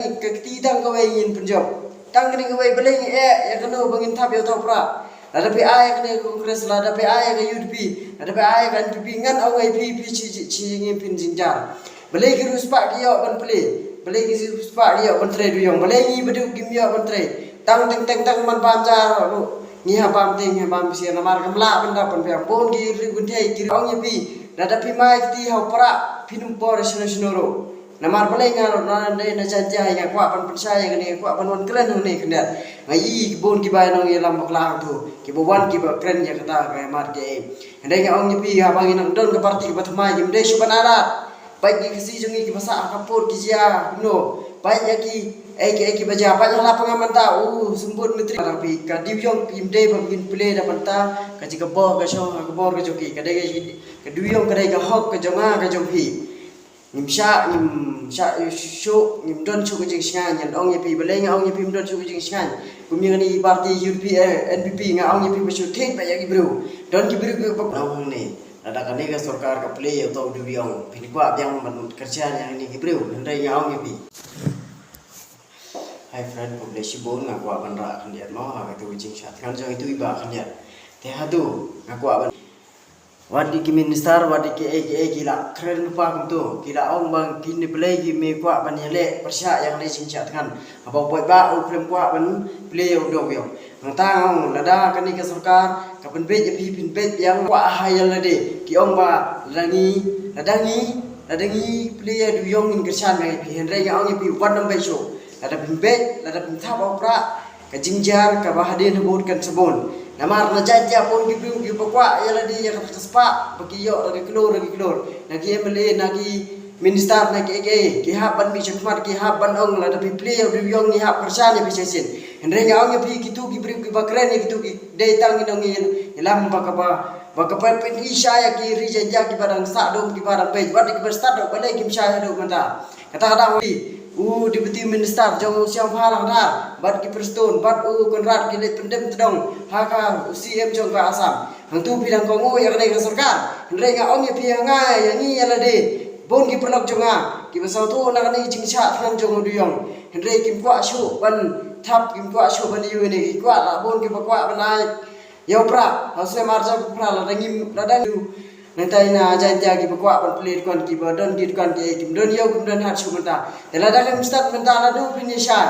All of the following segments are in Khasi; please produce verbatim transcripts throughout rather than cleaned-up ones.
Ka kti tang kawei ngin pynjop. Tang kane kawei balei ngi eh ïa kano ba ngin thap ïa uta u prah. Lada phi ai ïa kane ka Congress, lada phi ai ïa ka U D P, lada phi ai ïa ka N P P, ngan ong ïa phi, phi chi chi chi ngi phin jynjar. Balei ki riewspah ki ïoh ban plie? Balei ki riewspah ki ïoh ban trei duyong? Balei ngi baduk kim ïoh ban trei? Tang teng teng tang man bam ja ruh ngi ha bam teng ha bam bisiar namar kam lah ban da pynbiang. Bun ki riew kynthei ki ong ïa phi, lada phi mai kti ha u prah phin ym por shano shano ruh. Namar balei nga ruh na dei na Jaiñtia nga kwah ban pynshai ïa kane, nga kwah ban wan kren hangne khyndiat. Nga i ki bun kiba nongïalam bakla hangtu kiba wan kiba kren ïa kata ka mat ka ei. Hynrei nga ong ïa phi haba ngi nang don ka parti kaba thymmai kim dei shuh ban arat. Peit ki Khasi jong ngi kiba sah ha ka pud ki jia kumno. Peit ïa ki ei ki ei kiba jia, peit ïa la pangam mynta u Symbud Myntri. Ka dei ïong kim dei ba ngin plie da bynta ka jingkabor ka shong ha ka bor ka jong ki. Ka dei ka dei ïong ka dei ka hok ka jong nga ka jong phi. Ngim shah, ngim shah shuh, ngim don shuh ka jingshngaiñ, ngan ong ïa phi, balei nga ong ïa phi ngim don shuh ka jingshngaiñ. Kum ïa kane i parti U D P, eh, N P P, nga ong ïa phi ba shu thied ba ïa ki briew. Don ki briew kiba nang hangne. Lada kane ka sorkar ka plie ïa uta u duriong, phin kwah biang ban kyrshan ïa kine ki briew, hynrei nga ong ïa phi. Hi friend, khublei shibun, nga kwah ban rah khyndiat mo ha katu ka jingshad kan jong itu i bah khyndiat. Te haduh nga kwah ban Wat ki minister, wat ki ei ki ei ki la kren lypa kumto. Ki la ong ba kine balei ki me kwah ban ïaleh pyrshah ïa kane jingshad kan. Haba u paidbah u khlem kwah ban plie ïa u duriong. Nangta nga ong lada kane ka sorkar ka pynbeit ïa phi pynbeit ïa nga kwah ha ïa lade. Ki ong ba lada ngi, lada ngi, lada ngi plie ïa u duriong ngin kyrshan ïa phi. Hynrei nga ong ïa phi wat nym beit shuh. Lada pynbeit, lada pynthap u prah. Ka jingjia kaba hadien habud kan sa bun. Namar na Jaiñtia bun ki briew kiba kwah ïa lade ïa kata ka spah ba ki ïoh da ki klur da ki klur. Na ki M L A, na ki minister, na ki ei ki ei, ki hap ban mih shakhmat, ki hap ban ong lada phi plie ïa u duriong ngi hap kyrshan ïa phi shisien. Hynrei nga ong ïa phi kito ki briew kiba kren ïa kito ki dei tang ki nongïalam ba kaba, ba kaba pynïaishah ïa ki ri Jaiñtia kiba dang sah dum kiba dang beit. Wat kiba stad dum balei kim shah haduh mynta. Kata ka dang u Deputy Minister jong u Siang Bhar Langdar bad ki Prestone bad u Conrad ki leit pyndem tdong ha ka u C M jong ka Assam. Hangtu phi dang kohnguh ïa kane ka sorkar. Hynrei nga ong ïa phi ha nga ïa ngi ïa lade bun ki paralok jong nga kiba sawtu na kane ka jingshah thngan jong u duriong. Hynrei kim kwah shuh ban thap, kim kwah shuh ban ïoh ne ki kwah la bun kiba kwah ban ai ïa u prah, ha u snem arhajar arphew phra lada ngim, lada ngim. Nangta ïa na Jaiñtia kiba kwah ban plie dukan kiba don ki dukan ki ei kim don ïew kim don hat shuh mynta. Te lada ngim stad mynta lada u pynïaishah.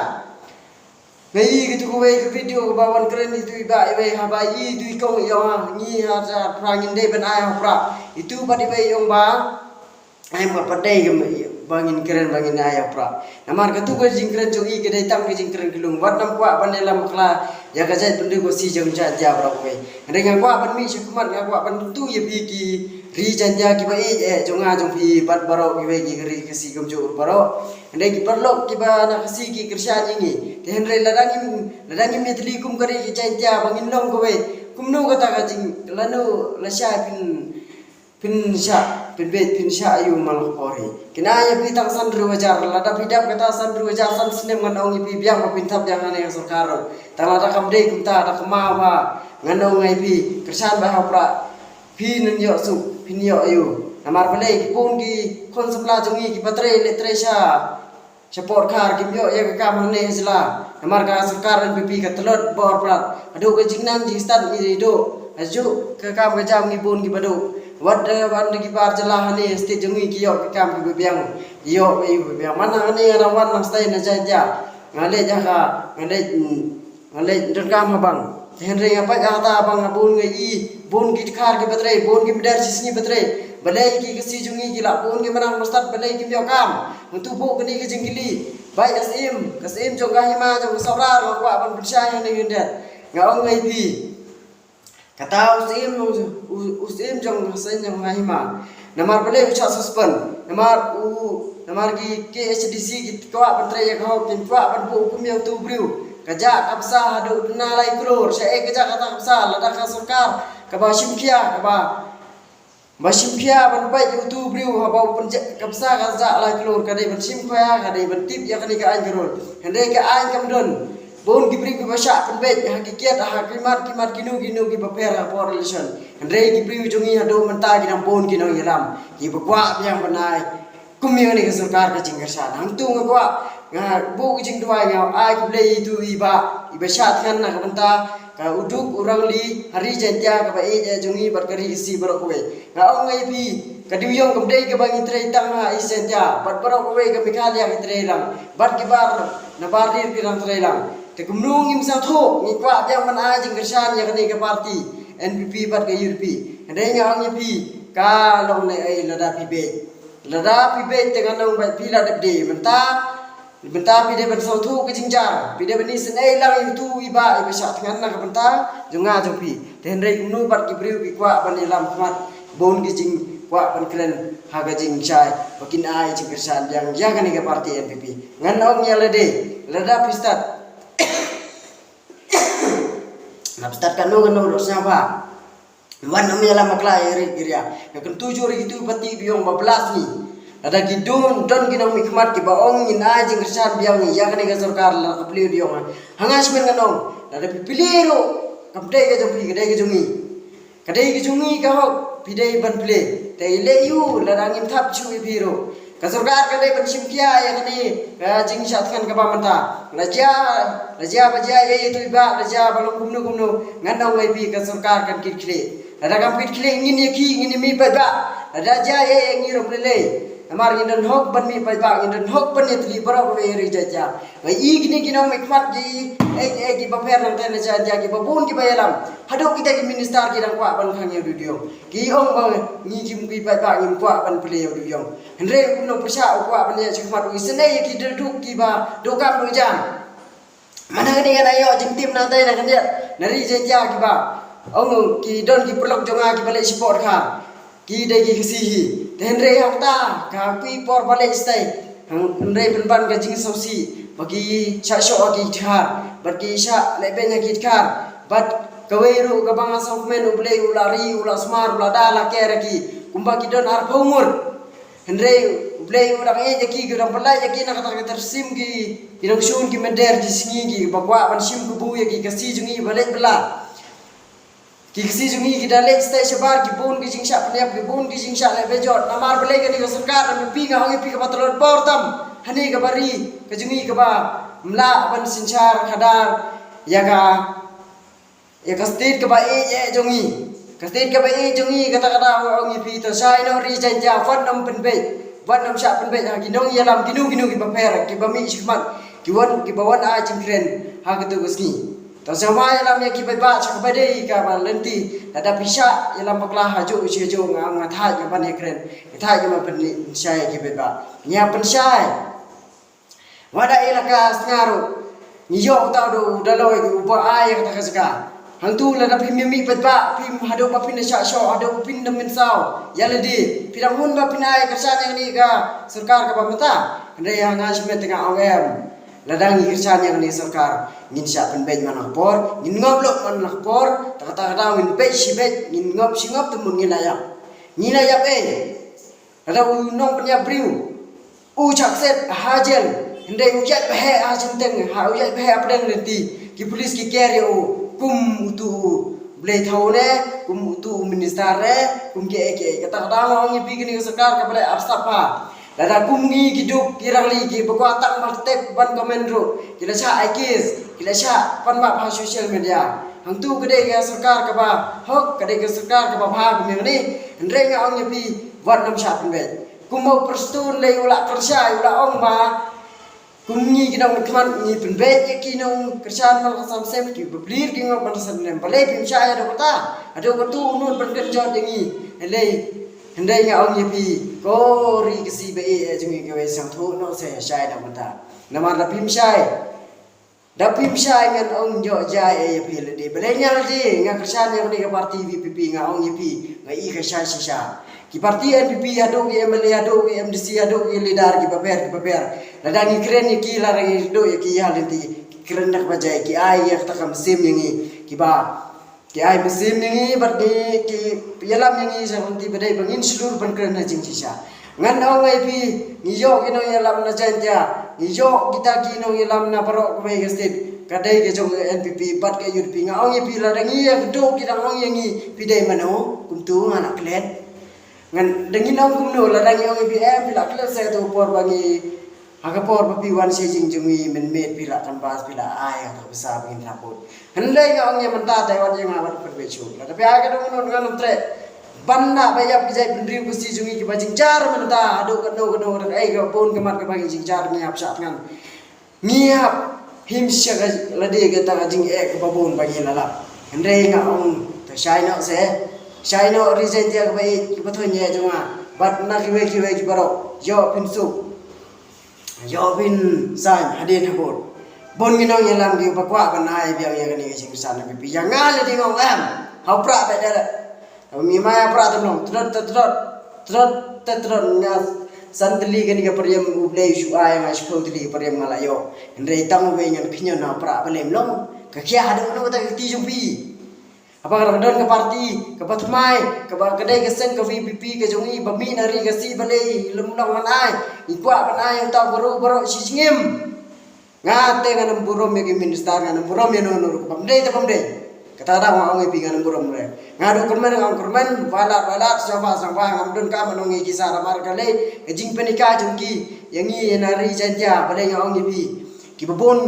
Nga i katu kawei ka video kaba wan kren itu i bah iwei haba i itu i kong i ong ha ngi ha arhajar arphew phra ngin dei ban ai ha u prah. Itu pat iwei i ong ba Ai, ba pat dei ba ngin kren ba ngin ai ïa u prah. Namar katu ka jingkren jong i ka dei tang ka jingkren kyllung. Wat nym kwah ban ïalam bakla ïa ka jaitbynriew Khasi jong Jaiñtia baroh kawei. Hynrei nga kwah ban mih shakhmat, nga kwah ban kyntu ïa phi ki ri Jaiñtia kiba ïeit eh jong nga jong phi bad baroh kiwei ki ri Khasi kumjuh baroh. Hynrei ki paralok kiba na Khasi ki kyrshan ïa ngi. Te hynrei lada ngim, lada ngim ïatylli kum ka ri ka Jaiñtia ba ngin long kawei. Kumno kata ka jing, lano lashai phin Pynshah, pynbeit, pynshah aïu man la ka por hi. Kine ïa phi tang san hynriew hajar, lada phi dap kata san hynriew hajar san snem ngan ong ïa phi biang ba phin thap biang ha kane ka sorkar ruh. Tang lada kam dei kumta da kynmaw ba ngan ong ïa phi kyrshan bha ha u prah. Phin ïoh suk, phin ïoh aïu. Namar balei ki bun ki khun samla jong ngi kiba trei leh trei sha Sha pdeng khar kim ïoh ïa ka kam hangne ha jylla. Namar ka sorkar N P P ka tlot bor palat. Haduh ka jingnang jingstad ngi dei duh. Haduh ka kam ka jam ngi bun kiba duh. Wat da wan da ki bar jylla hangne state jong ngi ki ïoh ki kam kiba biang. Ki ïoh kiba biang. Man hangne nga dang wan nang stay na Jaiñtia. Nga leit ha ka, nga leit, mm, Nga leit donkam ha bang. Te hynrei nga peit ha kata bang ha bun nga i bun ki dkhar kiba trei, bun ki mder shisngi ba trei. Balei ki Khasi jong ngi ki lah bun ki mynta ba stad balei kim ïoh kam. Hangtu buh kane ka jingkylli. Bad ka Syiem, ka Syiem jong ka Hima jong ka Sawrar nga kwah ban pynshai hangne khyndiat. Nga ong ïa phi. Kata u Syiem, u, u, u Syiem jong ka seng jong ka Hima. Namar balei u shah suspend. Namar u, namar ki K H A D C ki kwah ban trei ïa ka hok, ki kwah ban buh hukum ïa utu u briew. Ka jah ka pisa haduh duna lai klur. Shaei ka jah kata ka pisa, lada ka sorkar kaba shim khia, kaba, ba shim khia ban peit ïa utu u briew haba u pynjah ka pisa ka jah lai klur, ka dei ban shim khia, ka dei ban tip ïa kane ka aiñ ka rul. Hynrei ka aiñ kam don. Bun ki briew kiba shah pynbeit ha ki kiad ha ki mat ki mat kino kino kiba pher ha por election. Hynrei ki briew jong ngi haduh mynta ki dang bun ki nongïalam kiba kwah biang ban ai kum ïa kane ka sorkar ka jingkyrshan. Hangtu nga kwah Nga buh ka jingduwai, nga ai khublei ïa itu i bah, i ba shah thngan na ka bynta ka u duk u rangli ha ri Jaintia kaba ïeit jong ngi bad ka ri Khasi baroh kawei. Nga ong ïa phi, ka Dewïong kam dei kaba ngi trei tang ha East Jaintia, bad baroh kawei ka Meghalaya ngi trei lang, bad ki bar na bar ri ki dang trei lang. Te kumno ngim sngewthuh, ngi kwah biang ban ai jingkyrshan ïa kane ka party N P P bad ka U D P. Hynrei nga ong ïa phi, ka long ne ei lada phi beit. Lada phi beit te ngan ong ba phi la dep die. Mynta, mynta phi dei ban sngewthuh ka jingjia. Phi dei ban isynei lang ïa utu i bah i ba shah thngan na ka bynta jong nga jong phi. Te hynrei kumno pat ki briew ki kwah ban ïalam khmat, bun ki jingkwah ban kren ha ka jingshai ba kin ai jingkyrshan biang ïa kane ka party N P P. Ngan ong ïa lade, lada phi stad, lada phi stad kano kano ruh sngewbha, wan ym ïalam bakla ïa ri ïa ria. Nga kyntu jur ïa kitu i party Dewïong ba blas ngi. Lada ki don, don ki nongmihkhmat kiba ong ngin ai jingkyrshan biang ïa kane ka sorkar, la ka plie Dewïong. Ha nga shmen ngan ong, lada phi plie ruh, kam dei ka jong phi, ka dei ka jong ngi. Ka dei ka jong ngi ka hok, phi dei ban plie. Te i leh ïa u, lada ngim thap shuh ïa phi ruh. Ka sorkar ka dei ban shim khia ïa kane ka jingshah thngan kaba mynta. La jia, la jia ba jia ïa itu i bah, la jia ba long kumno kumno, ngan ong ïa phi ka sorkar kan kit khlieh. Lada kam kit khlieh ngin ïa ki, ngin ïa mih paidbah. Lada jia ïa ïa ngi ruh lei lei. Namar ngin don hok ban mih paidbah, ngin don hok ban ïatylli baroh kawei ri Jaintia. Nga i kine ki nongmihkhmat ki, eh, eh, kiba pher nangta na Jaintia, kiba bun kiba ïalam. Haduh kita ki minister ki dang kwah ban khang ïa u Dewïong. Ki ong ba ngi kim ki paidbah ngim kwah ban plie ïa u Dewïong. Hynrei u nongpyrshah u kwah ban ïa shikmat u isynei ïa ki duk kiba duk kam duk jam. Mana kane ngan ïoh jingtim nangta na khyndiat na ri Jaintia kiba ong ki don ki paralok jong nga kiba leit shipor Dkhar. Ki dei ki Khasi hi. Te hynrei hangta ka phi por ba leit stai. Hang-, hynrei pynban ka jingsngewsih ba ki shah shoh ha ki Dkhar, bad ki shah lehbeiñ ha ki Dkhar. Bad kawei ruh kaba nga sngewkmen, U Blei u la ri, u la sumar, u la da la ker ïa ki. Kumba ki don arphew ngut. Hynrei U Blei u dang ïeit ïa ki, u dang pynlait ïa ki na kata ka tyrsim ki, ki nongshun ki mynder ki sngi kiba kwah ban shim kabu ïa ki Khasi jong ngi ba leit bylla. Ki Khasi jong ngi ki da leit stai shabar, ki bun ki jingshah pynïap, ki bun ki jingshah lehbeiñ jot. Namar balei kane ka sorkar, namar phi, nga ong ïa phi, kaba tlot bor tam ha kane kaba ri ka jong ngi kaba ym lah ban synshar khadar ïa ka, ïa ka state kaba ïeit jong ngi. Ka state kaba ïeit jong ngi, kata ka daw nga ong ïa phi, to shai noh ri Jaintia, wat nym pynbeit, wat nym shah pynbeit ha ki nongïalam kino kino kiba pher, kiba mih shikmat, ki wan, kiba wan ai jingkren ha katu ka sngi. To shah ïalam ïa ki paidbah sha kaba dei kaba lynti. Lada phi shah ïalam bakla hajuh shi hajuh, nga, nga thait nga ban ïakren, nga thait nga ban pynshai ïa ki paidbah. Ngi ïa pynshai. Wat la ïa la ka sngaroh. Ngi ïoh uta u Daloi uba ai ïa kata ka jaka. Hangtu lada phim ïa mih paidbah, phim haduh ba phin da shah shoh, haduh ba phin da mynsaw ïa lade, phi dang hun ba phin ai kyrshan ïa kane ka sorkar kaba mynta. Hynrei ha nga shimet te nga ong em. Lada ngi kyrshan ïa kane sorkar, ngin shah pynbeit man la ka por, ngin ngop lut man la ka por, ta kata ka daw ngin beit shi beit, ngin ngop shi ngop, te mut ngi la ïap. Ngi la ïap ei. Lada u nongpynïap briew u shah kset ha jel, hynrei u ïaid bha ha shinteng, ha u ïaid bha ha pdeng lynti, ki police ki ker ïa u kum utu u Blei thaw ne, kum utu u minister ne, kum kiei kiei. Kata ka daw nga ong ïa phi, kane ka sorkar kaba leh arstad bha. Lada kum ngi ki duk ki rangli kiba kwah tang ban tek ban comment ruh, ki la shah ai case, ki la shah pan map ha social media. Hangtu ka dei ka sorkar kaba hok, ka dei ka sorkar kaba bha kumne. Hynrei nga ong ïa phi, wat nym shah pynbeit. Kumba u Prestone lei u la kyrshai, u la ong ba kum ngi ki nongmihkhmat ngi pynbeit ïa ki nongkyrshan man la ka Sam Sem, kiba plie ki ngop man la ka Sam Sem. Balei phim shah ïa haduh kata? Haduh katu u nud ban kynjot ïa ngi. Hynrei, hynrei nga ong ïa phi, ko ri Khasi ba ïeit jong ngi, kawei sngewthuh noh, sa shai noh mynta. Namar lada phim shai, lada phim shai ngan ong ïoh jia ïa phi lade. Balei nga lade, nga kyrshan ïa kane ka party V P P, nga ong ïa phi, nga i ka shai shisha. Ki party N P P haduh ki M L A, haduh ki M D C, haduh ki leader kiba pher kiba pher. Lada ngi kren ïa ki, lada ngi duh ïa ki ha lynti, ki kren da kaba jai, ki ai ïa kata ka mynsiem ïa ngi, kiba, ki ai mynsiem ïa ngi bad ki, ki ïalam ïa ngi sha ka lynti ba dei ba ngin shlur ban kren ha jingshisha. Ngan ong ïa phi, ngi ïoh ki nongïalam na Jaintia, ngi ïoh kita ki nongïalam na baroh kawei ka state, ka dei ka jong ka N P P bad ka U D P. Nga ong ïa phi, lada ngi ïa kynduh ki dang ong ïa ngi, phi dei mano, kumtu nga la klet. Ngan, da ngin ong kumno, lada ngi ong ïa phi em, phi la klet sa tu por ba ngi Ha ka por ba phi wan sha ïing jong ngi mynmiet phi la canvass, phi la ai ha ka pisa ba ngin hap vote. Hynrei nga ong ïa mynta te wat ïa nga wat pynbeit shuh. Lada phi ai ka dong ngan ym treh. Ban da ba ïap ki jaitbynriew Khasi jong ngi kiba jynjar mynta haduh katno katno, kaei ka bun ka mat kaba ngi jynjar, ngi hap shah thngan. Ngi hap him sha ka lade kata ka jingeh kaba bun ba ngi la lap. Hynrei nga ong to shai noh se. Shai noh Ri Jaintia kaba ïeit, kiba thoh ïa jong nga bad na kiwei kiwei ki baroh. Ïoh pynsuk, ïoh pynsaiñ hadien habud. Bun ki nongïalam kiba kwah ban ai biang ïa kane ka jingkyrshan na VPP. Ïa nga lade nga ong em. Hau prah bad dara. Ngi mai ha prah tam long, trot, trot, trot, trot, trot, nga san tylli kane ka pyrem U Blei u shu ai, nga shiphew tylli ka pyrem nga la ïoh. Hynrei tang uwei ngan khñiot ha prah ba lem long. Ka khia haduh kano kata ka kti jong phi? Haba ka dang don ka party kaba thymmai, kaba ka dei ka seng ka VPP ka jong ngi, ba mih na ri Khasi, balei lem long ban ai? Ngi kwah ban ai uta u baroh baroh shi jingim. Nga te ngan ym burom ïa ki minister, ngan ym burom ïa no no ruh, bym dei te bym dei. Kata ka daw nga ong ïa phi ngan ym burom re. Nga duh kyrmen nga ong kyrmen, ba lad ba lad, sngewbha sngewbha, ngam don kam ban ong ïa ki sha, namar ka lei ka jingpynhikai jong ki ïa ngi na Ri Jaintia. Balei nga ong ïa phi, kiba bun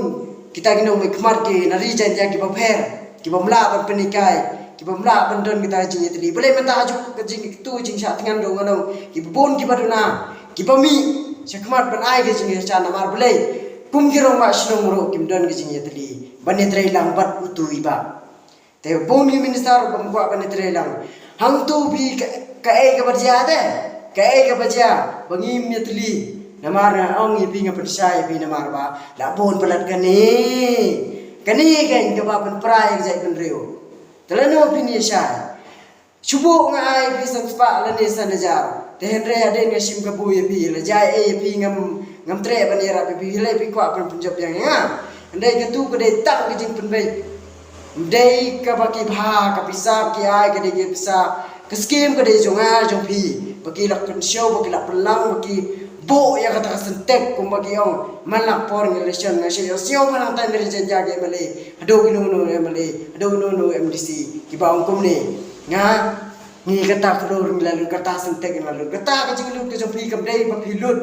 kita ki nongmihkhmat ki na Ri Jaintia kiba pher, kibym lah ban pynhikai, kibym lah ban don kita ka jingïatylli. Balei mynta ha juh ka jing, tu jingshah thngan ruh ngan ong kiba bun kiba duna, kiba mih shakhmat ban ai ka jingkyrshan, namar balei kum ki rangbah shnong ruh kim don ka jingïatylli ban ïatrei lang bad utu i bah. Te bun ki minister bym kwah ban ïatrei lang. Hangtu phi ka, kaei kaba jia te? Kaei kaba jia ba ngim ïatylli? Namar nga ong ïa phi, nga pynshai ïa phi, namar ba la bun palat kane. Kane kan kaba pynpra ïa ka jaitbynriew. Te lano phin ïa shai? Shu buh nga ai phi san spah lane san hajar. Te hynrei hadien nga shim kabu ïa phi, la jia ei ïa phi ngam, ngam treh ban ïarap ïa phi, hynrei phi kwah ban pynjop biang ïa nga. Hynrei katu ka dei tang ka jingpynbeit. Ym dei kaba ki bha ka pisa ki ai, ka dei ka pisa. Ka skim ka dei jong nga jong phi. Ba ki la kynshew, ba ki la pynlang, ba ki buh ïa kata ka syntek, kumba ki ong man la por election nga shu ïohsngew ba nangta na Ri Jaintia ki MLA. Haduh kino kino MLA, haduh kino kino MDC kiba ong kumne. Nga, ngi kata klur ngi la lut, kata syntek ngi la lut. Kata ka jinglut ka jong phi kam dei ba phi lut,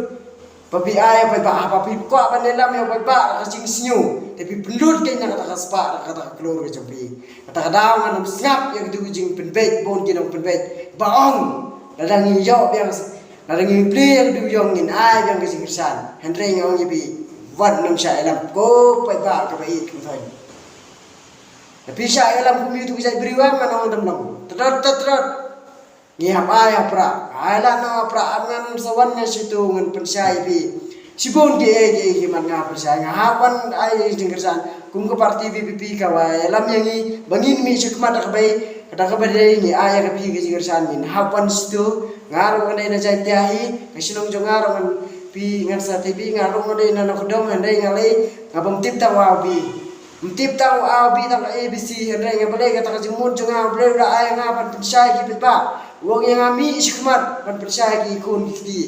ba phi ai ïa u paidbah, ba phi kwah ban ïalam ïa u paidbah da ka jingsniew. Te phi pynlut kane na kata ka spah, na kata ka klur ka jong phi. Kata ka daw ngan ym sngap ïa katu ka jingpynbeit, bun ki nongpynbeit ba ong lada ngi ïoh biang, lada ngi plie ïa katu ka ïong ngin ai biang ka jingkyrshan. Hynrei nga ong ïa phi, wat nym shah ïalam ko paidbah kaba ïeit kaba thoiñ. Lada phi shah ïalam kum ïa utu u jaitbynriew, ngan ong dam long. Trot, trot, trot. Ngi hap ai ha prah. Ai la no ha prah, ap ngan sa wan nga sha tu ngan pynshai ïa phi. Shibun kiei kiei ki mat nga pynshai, nga hap wan ai jingkyrshan. Kum ka party VPP ka wai ïalam ïa ngi ba ngin mih shakhmat da kaba, da kaba dei, ngi ai ïa ka phi ka jingkyrshan, ngin hap wan sha tu. Nga ruh nga dei na Jaintia hi, ka shnong jong nga ruh ngan phi ngan sa tip hi, nga ruh nga dei na Nongkyndong, hynrei nga lei nga bym tip tang wa u bi. Ym tip tang u A u bi tang ka A B C, hynrei nga balei kata ka jingmut jong nga, U Blei u la ai nga ban pynshai ki paidbah. U ong ïa nga mih shakhmat ban pynshai ki khun ki kti.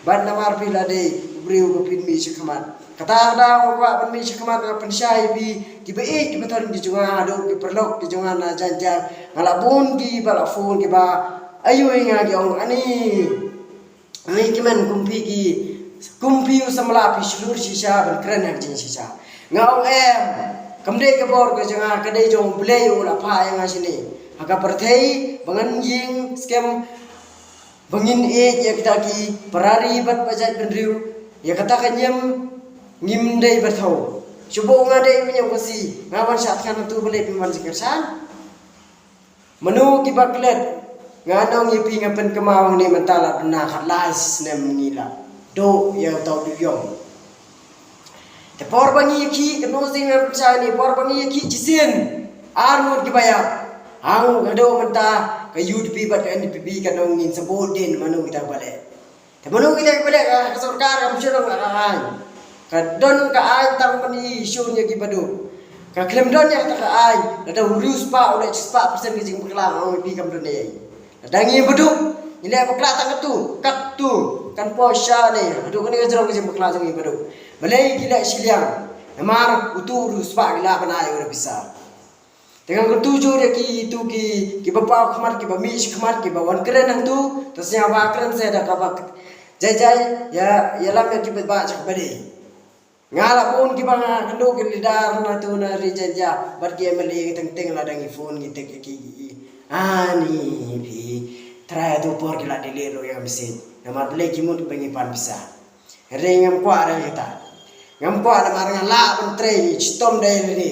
Bad namar phi la dei u briew ba phin mih shakhmat. Kata ka daw nga kwah ban mih shakhmat nga pynshai ïa phi, kiba ïeit kiba thoiñ ki jong nga, haduh ki paralok ki jong nga na Jaintia. Nga la bun kiba la phone kiba aiu ïa nga, ki ong ani. Ngi kmen kum phi ki, kum phi u samla phi shlur shisha ban kren ha ka jingshisha. Nga ong em, kam dei ka bor ka jong nga, ka dei jong U Blei u la phah ïa nga shane ha ka pyrthei ba ngan ïeng skhem, ba ngin ïeit ïa kita ki para ri bad ba jaitbynriew, ïa kata ka niam ngim dei ba thaw. Shu buh nga dei u ñiew ka si, nga wan shah thngan tu, balei phi wan jingkyrshan? Mano kiba klet? Nga ong ïa phi, nga pynkynmaw hangne mynta la duna khatlai snem ngi la duh ïa uta u dewïong. Te por ba ngi ïakhih, kano sien nga pynshai ne, por ba ngi ïakhih shisien ar ngut kiba ïap. Hang haduh mynta ka U D P bad ka N D P P kan ong ngin sa bud din, mano kita ba leh? Te mano kita kiba leh? Ka sorkar kam shu long ka aiñ. Ka don ka aiñ tang ban ïashun ïa ki baduk. Ka khlem don ïa kata ka aiñ, lada u riewspah u leh shispah percent ka jingbakla, nga ong ïa phi kam don ei. Lada ngi baduk ngi leh bakla tang katu, katu kan poi sha ne haduh kane ka jrong ka jingbakla jong ngi baduk. Balei ki leh shiliang? Namar utu u riewspah ki lah ban ai u da pisa. Te nga kyntu jur ïa ki, itu ki, kiba paw khmat, kiba mih shakhmat, kiba wan kren hangtu, to sngewbha kren se da kaba jai jai, ïa, ïalam ïa ki paidbah sha kaba dei. Nga la phone ki ba nga kynduh ki leader na tu na ri Jaintia bad ki M L A teng teng la dang i phone ngi tek ki ki. Ani phi trai tu por ki la delete ruh ïa ka message. Namar balei ki mut ba ngi pan pisa. Re ngam kwah re kita. Ngam kwah namar nga lah ban trei ngi chitom dei re.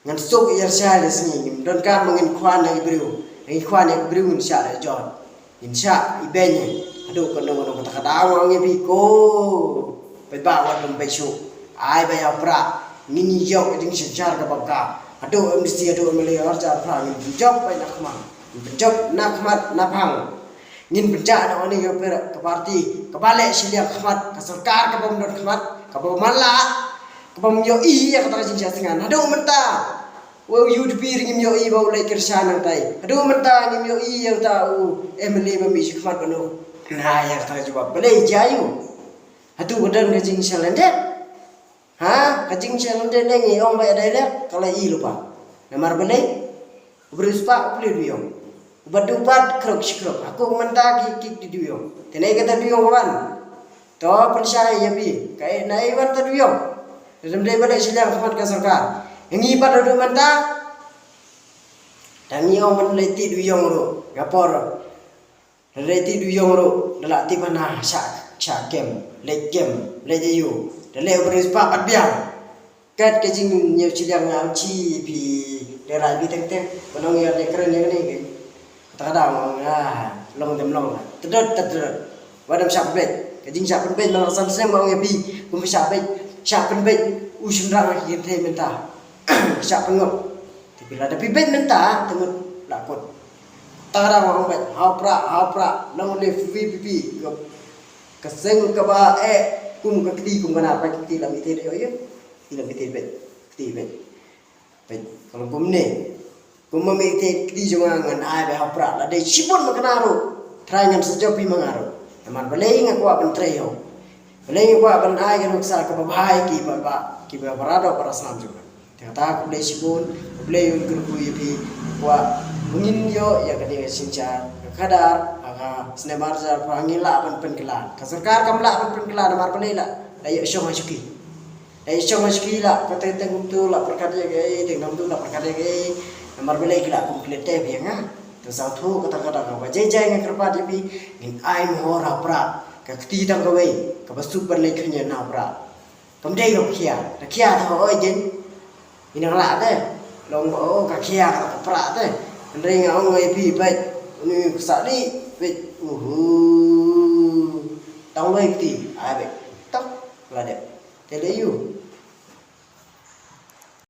Ngan suk ïa sha le sngi ngim don kam ngin khwan na i briew. Ngi khwan na i briew ngin sha le jot. Ngin sha i ben. Aduh kano kano kata ka daw ngi bi ko. Peit ba wat dum peit shu. Ai ba ïa pra. Ngin ïoh ka jingsynshar ka bab ka. Aduh M D C aduh M L A ar jar pra ngin jop bai na khmat. Ngin jop na khmat na phang. Ngin pynjah na oni ka per ka parti ka ba leh shiliang khmat ka sorkar ka bam don khmat ka bam mala ka bam ïoh i ïa kata ka jingshah sngan haduh mynta. Wa U D P ri ngim ïoh i ba u leh kyrshan nang tai haduh mynta ngim ïoh i ïa uta u M L A ba mi shi khmat bano. Na ïa kata ka jubab balei jai u. Haduh ka don ka jingshah lendek. Ha ka jingshah lendek ne ngi ong ba ïa dai lek ka la i lupa. Namar balei. Ubrus pa uplid wiong. Ubat ubat krok shi krok. Aku menta ki ki di wiong. Tene kata wiong wan. To pynshai ïa phi. Kai na i wan ta wiong. Dalam dei balik shiliang khmat ka sorkar. Ngi pat duduk menta. Dan ngi ong ban leti wiong ru. Ngapor. Leti wiong ru. Dala ti bana sha sha kem. Lek kem. Lek ayu. Dale ubrus pa pat biang. Kat ka jingñiew chiliang nga am chi phi de rai bi teng teng. Ba nong ïa de kren ïa ne ke. Kata ka dang ong ah long dem long. Tedot tedot. Wa dem shah pynbeit. Ka jingshah pynbeit nong san snem ong ïa phi. Kum shah beit. Shah pynbeit. U shynrang ki thei mynta. Shah pynngop. Te phi la da phi beit mynta te mut la kut. Kata ka dang ong beit. Hau pra hau pra. Long le phi phi phi. Ka seng kaba eh kum ka kti kum ka nar ba ka kti la mi te de ïa. Kti la mi te beit. Kti beit. Peit, ka long kumne. Kum ma me te kti jong nga ngan ai ba hapra la dei shibun ma kane ruh. Trai ngan sa jop pi ma nga ruh. Namar balei nga kwah ban trei ho. Balei nga kwah ban ai ka nuksa kaba bha ïa ki ba ba ki ba para doh para snam jong nga. Te kata khublei shibun, khublei un kyrkhu ïa phi. Kwah ngin ïoh ïa ka dei ka synshar ka khadar ha ka snem ar hajar phra ngi lah ban pynkylla. Ka sorkar kam lah ban pynkylla namar balei lah. La ïoh shong ha shuki. Dei shong ha shuki la ka teng teng kumtu la pyrkhat ïa kaei teng kumtu la pyrkhat ïa kaei. Namar balei ki la kum klet te biang ha. Te sngewthuh kata kata ka ba jai jai nga kyrpad ïa phi. Ngin ai mhor ha pra ka kti tang kawei kaba suk ban leit khynñiat na pra. Kam dei ka khia ka khia ta oi jen. Ina la te long ba o ka khia ka pra te. Hynrei nga ong ïa phi bait ni ka sa li bait uhu. Tang wei kti ai bait. Tang la de. Te le yu.